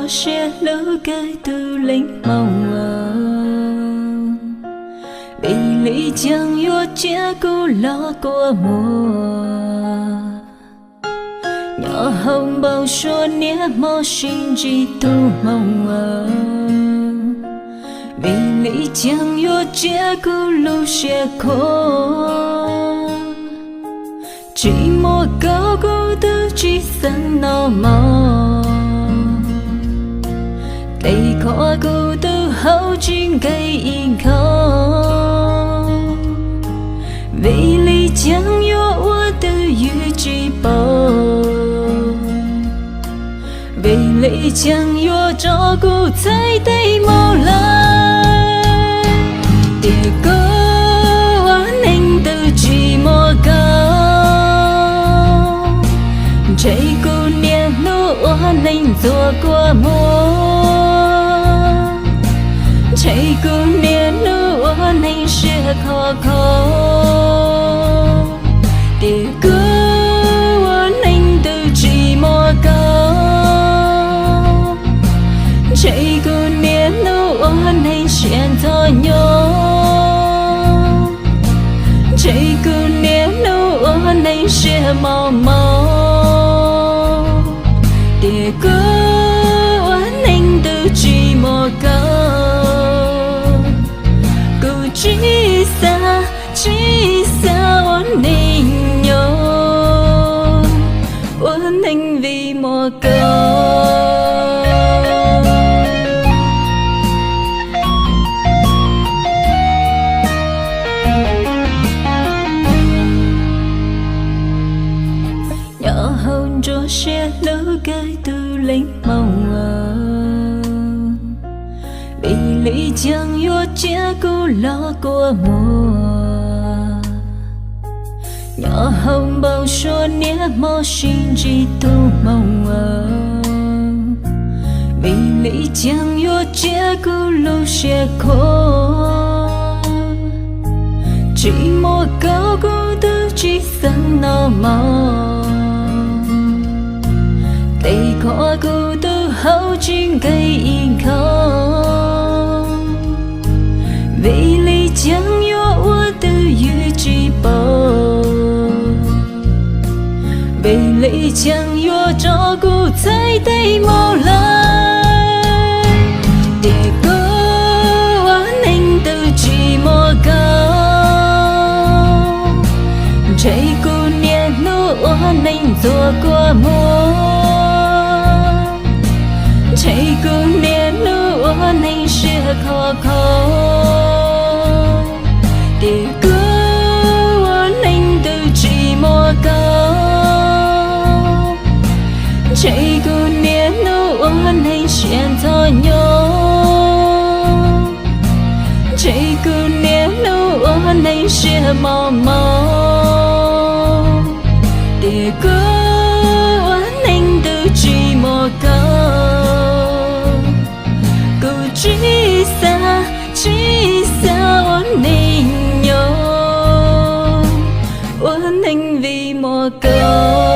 siab hlub kawg tus leej hmoov, vim li caag yuav tsiab kuv los kua muag. Nyob hauv npau suav niaj hmo sib ntsib tug hmoov, vim li caag yuav tsiab kuv lub siab khuam. Tsis muaj koj kuv twb tsis xaav noj mov, tes khuam kuv twb haus tsis nkees ib nkhaus. Vim li caag yuav ua twj ywm tsis paub, vim li caag yuav tso kuv txhais tes mus lawm. Tiam kuv ua neeg twg tsis muaj koj, ntshe kuv niaj hnub ua neeg ntxuag kua muag, ntshe kuv niaj hnub ua neeg siab khov kho. Tiam kuv ua neeg twg tsis muaj koj, ntshe kuv niaj hnub ua neeg siab ntxhov nyob, ntshe kuv niaj hnub ua neeg siab mos mos. Tiam kuv ua neeg twg tsis muaj koj, kuv tsis xav, tsis xav ua neeg nyob, ua neeg vim muaj koj. Nyob hauv nruab siab hlub kawg tus leej hmoov, vim li caag yuav tsiab kuv los kua muag. Nyob hauv npau suav niaj hmo sib ntsib tug hmoov, vim li caag yuav tsiab kuv lub siab khuam. Tsis muaj koj kuv twb tsis xaav noj mov, tes khuam kuv twb haus tsis nkees ib nkhaus. Vim li caag yuav ua twj ywm tsis paub, vim li caag yuav tso kuv txhais tes mus lawm. Tiam kuv ua neeg twg tsis muaj koj, ntshe kuv niaj hnub ua neeg ntxuag kua muag, ntshe kuv niaj hnub ua neeg siab khov kho. Tiam kuv ua neeg twg tsis muaj koj, ntshe kuv niaj hnub ua neeg siab ntxhov nyob, ntshe kuv niaj hnub ua neeg siab mos mos. Tiam kuv ua neeg twg tsis muaj koj, kuv tsis xav, tsis xav ua neeg nyob, ua neeg vim muaj koj.